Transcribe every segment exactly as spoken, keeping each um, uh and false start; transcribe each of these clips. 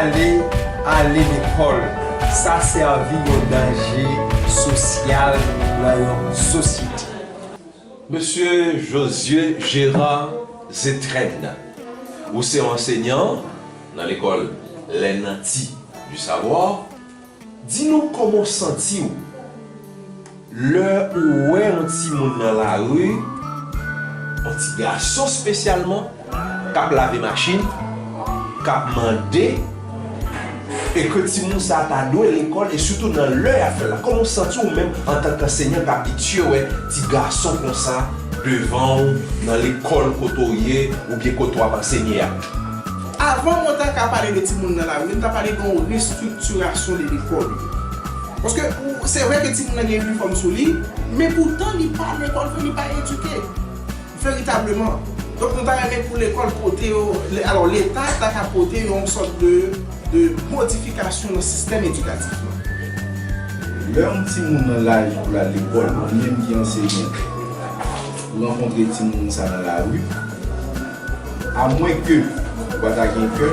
Ale, ale lekòl, sa sèvi yon danje sosyal nan yon sosyete. Mesye Josué Gérard Zetrène, ou se yon ansenyan nan lekòl Les Nantis du Savoir. Di nou kòman w santi w lè ou wè yon timoun nan lari, yon ti gason espesyalman, k ap lave machin, k ap mande, e ke timoun sa a ta dwe lekòl, e sitou nan lè y ap fè l la. Kòman w santi w menm antanke ansenyan k abitye wè ti gason konsa devan w nan lekòl kote w ye oubyen kote w ap ansenye a? Avan mwen ta ka pale de timoun nan lari, m ta pale de yon restriktirasyon de lekòl yo. Paske ou- se vre ke timoun nan gen inifòm sou li, men poutan li pa lekòl vre, li pa edike veritableman. Donk nou ta renmen pou lekòl pote yo, le- alò Leta ta ka pote yon sòt de, de modifikasyon nan sistèm edikatif lan. Lè yon timoun nan laj pou l al lekòl, ou menm ki ansenyan, ou rankontre timoun sa nan lari, amwenke ou pa ta gen kè,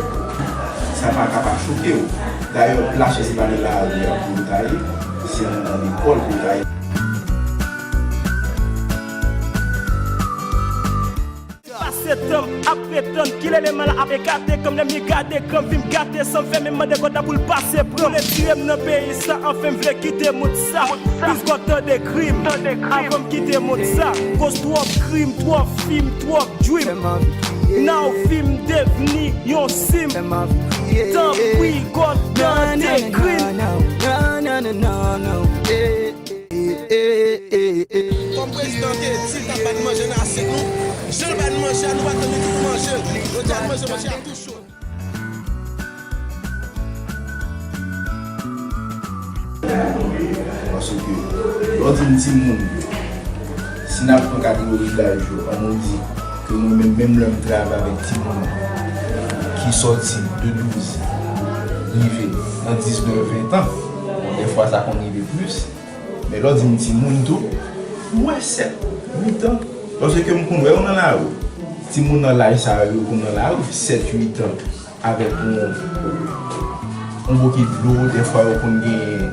sa pa ka pa choke w. Dayè, plas yo se pa nan lari a pou yo ta ye, se anndan lekòl pou yo ta ye. Pase tan m ap pretann, kilè lè m al ap ekate, kanmenm li gade, granm vin gate, san m fè menm mande God la pou l pase pran. Yo vle tire m nan peyi sa, anfen m vle kite mond sa. Plis God tande kri m, avan m kite mond sa. Koz twòp krim, twòp fim, twòp dream. Now fi m devni yon sim. Tanpri, God tande kri m. Kòm prezidan te di l t ap ba n manje nan asyèt nou, jan l ba n manje a, nou pa t annik manje l. Yo di a n manje manje a tou cho. Paske, lè w di m timoun, si n ap pran kategori laj yo, ann nou di ke mwen menm, menm lè m travay avèk timoun ki sòti de douz rive nan diznèf, ven tan, bon, dèfwa sa konn rive plis, men lè w di m timoun tou, m wè sèt, uit an, paske m konn wè yo nan lari. Timoun nan laj sa yo, yo konn nan lari, sèt, uit an, avèk yon, yon bokit dlo, dèfwa yo konn gen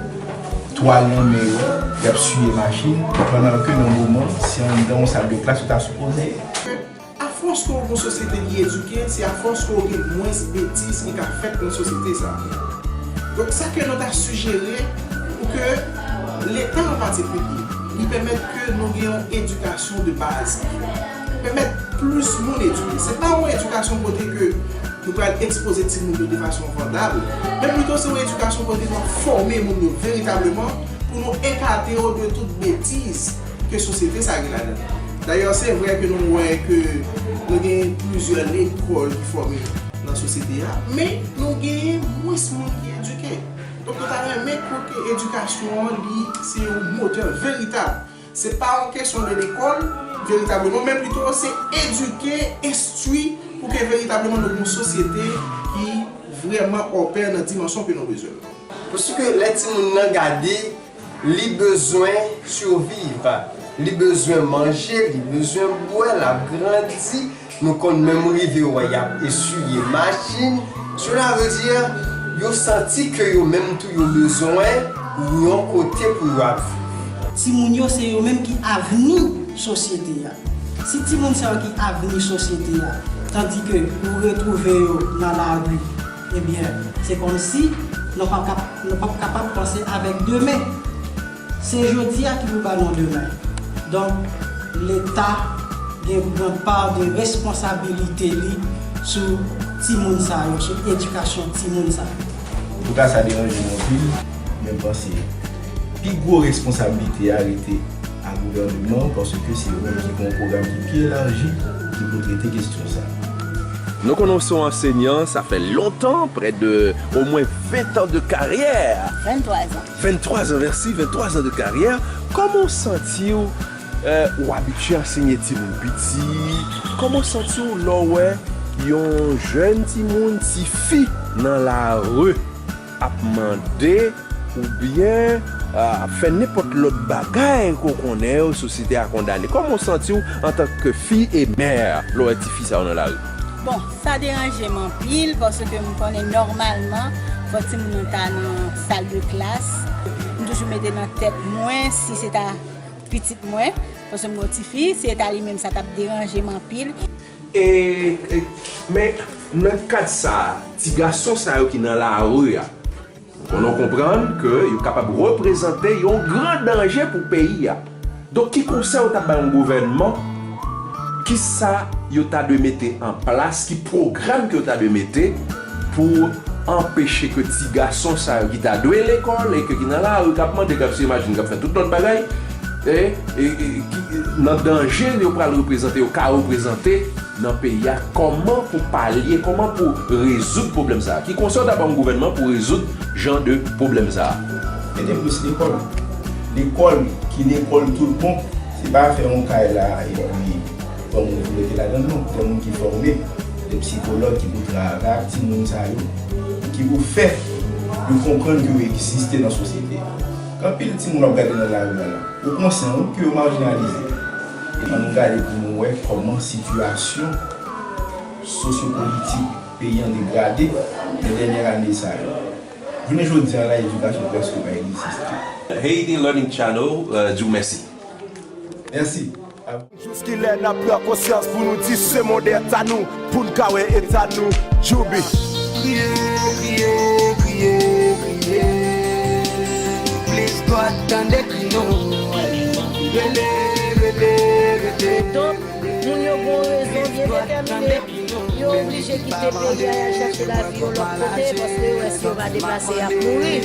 twal nan men yo, y ap siye machin, pandan ke nan moman, se anndan yon sal de klas yo ta sipoze ye. Afòs ke w gen yon sosyete ki edike, se afòs ke w gen mwens betiz ki ka fèt nan sosyete sa a. Donk, sa ke nou ta sijere pou ke Leta an patikilye, li pèmèt ke nou gen yon edikasyon de baz, pèmèt plis moun edike. Se pa yon edikasyon kote ke nou pral ekspoze timoun yo de fason vandal, men plito se yon edikasyon kote nou ap fòme moun yo veritableman pou nou ekate yo de tout betiz ke sosyete sa gen ladan l. Dayè, se vre ke nou wè ke nou gen plizyè lekòl ki fòme nan sosyete a, men nou genyen mwens moun ki edike. Donk, nou ta renmen pou ke edikasyon an, li, se yon motè veritab. Se pa yon kesyon de lekòl, veritableman, men plito se edike, enstwi, pou ke veritableman nou gen yon sosyete ki vrèman opè nan dimansyon ke nou bezwen l. Paske lè timoun nan gade, li bezwen siviv, li bezwen manje, li bezwen bwè, l ap grandi, nou konn menm rive wè y ap eswiye machin. Cela veut dire, yo santi ke yo menm tou yo bezwen yon kote pou yo ap viv. Timoun yo se yo menm ki avni sosyete a. Si timoun sa yo ki avni sosyete a, tandike ou retwouve yo nan lari, ebyen, se kòmsi nou pa kap-, nou p ap kapab panse avèk demen. Se jodi a ki pou ba nou demen. Donk, Leta gen yon pa de responsabilite li sou timoun sa yo, sou edikasyon timoun sa yo. Antouka, sa deranje m anpil, men m panse pi gwo responsablite a rete a gouvènman, paske se yo menm ki gen yon pwogram ki pi elaji, ki pou trete kesyon sa. Nou konnen w se yon ansenyan, sa fè lontan, près de au moins vingt ans de carrière. Vingt-trois ans. Vingt-trois ans, merci, vingt-trois ans de carrière. Kòman w santi w, euh, ou abitye ansenye timoun piti? Kòman w santi w lè w wè yon jèn timoun, tifi nan lari ap mande oubyen, ah, ap fè nenpòt lòt bagay ke w konnen yo, sosyete a kondane? Kòman w santi w antanke fi e mè lè w wè tifi sa yo nan lari? Bon, sa Sa deranje m anpil, paske m konnen nòmalman, fò timoun nan ta nan sal de klas. M toujou mete nan tèt mwen, si se ta pitit mwen, paske m gen yon tifi, si se ta li menm, sa t ap deranje m anpil. E, e, men, nan kad sa a, ti gason sa yo ki nan lari a, konnen w konprann ke yo kapab reprezante yon gran danje pou peyi a. Donk, ki konsèy ou ta bay yon gouvènman? Kisa yo ta dwe mete an plas? Ki pwogram ke yo ta dwe mete pou anpeche ke ti gason sa yo ki ta dwe lekòl e ke ki nan lari, k ap mande, k ap siye machin, k ap fè tout lòt bagay, e, e, e ki, nan danje yo pral reprezante, yo ka reprezante nan peyi a, kòman pou palye, kòman pou rezoud pwoblèm sa a? Ki konsèy w ta ba yon gouvènman pou rezoud jan de pwoblèm sa a? Mete plis lekòl. Lekòl ki lekòl tout bon, se pa fè yon kay la epi granmoun vin rete ladan l non. Granmoun ki fòme, de psikològ ki pou travay ak timoun sa yo, ki pou fè yo konprann ke yo egziste nan sosyete a. Gen anpil timoun w ap gade nan lari a la, yo konsyan wi ke yo majinalize. Ann nou gade pou nou wè kòman sitiyasyon sosyopolitik peyi an degrade nan dènye ane sa yo. Jounen jodi a la, edikasyon prèske pa egziste. Haiti Learning Channel di w mèsi. Mèsi. Jouskilè n ap pran konsyans pou nou di se mond èt a nou, pou n ka wè eta nou? Djoubi. Kriye, kriye, kriye, kriye. Plis God tande kri nou. Rele, rele, rele. Donk, moun yo gen yon rezon byen detèmine. Yo oblije kite peyi a, y al chache lavi yo lòt kote, paske yo wè si yo pa deplase, y ap mouri.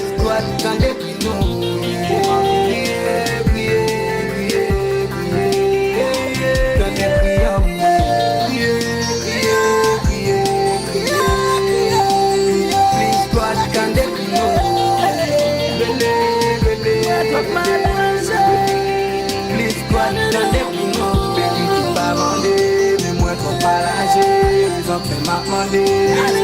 Plis God tande pou nou, peyi ki pa mande, men mwen twò pa laje, rezon fè m ap mande.